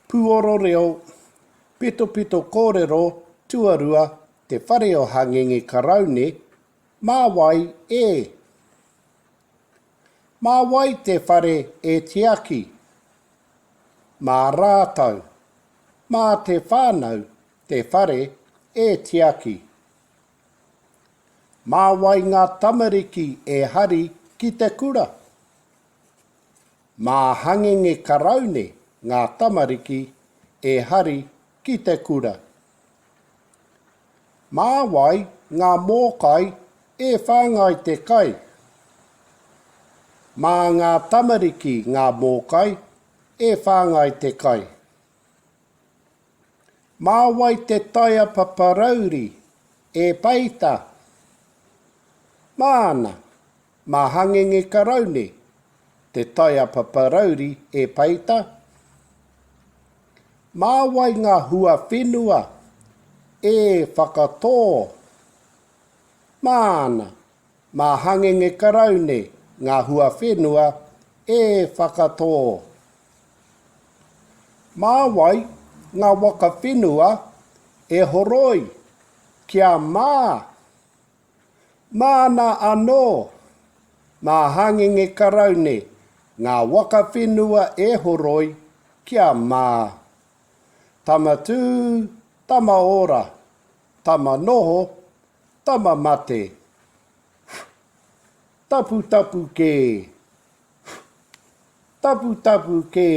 Pūoro reo, Pitopito kōrero Tuarua Te Whare o Hangenge Karaune Mā wai e? Mā wai te whare e tiaki? Mā rātou. Mā te whānau te whare e tiaki. Mā wai ngā tamariki e hari ki te kura? Mā Hangenge Karaune ngā tamariki e hari ki te kura. Mā wai ngā mōkai e whāngai te kai? Mā ngā tamariki ngā mōkai e whāngai te kai. Mā wai te taiapa parauri e peita? Māna, mā Hangenge Karaune te taiapa parauri e peita. Mā wai ngā hua whenua e whakatō? Māna, mā Hangenge Karaune ngā hua whenua e whakatō. Mā wai ngā waka whenua e horoi kia mā? Māna anō, mā Hangenge Karaune ngā waka whenua e horoi kia mā. Tama tū, tama ora, tama noho, tama mate. Taputapu kē. Taputapu kē.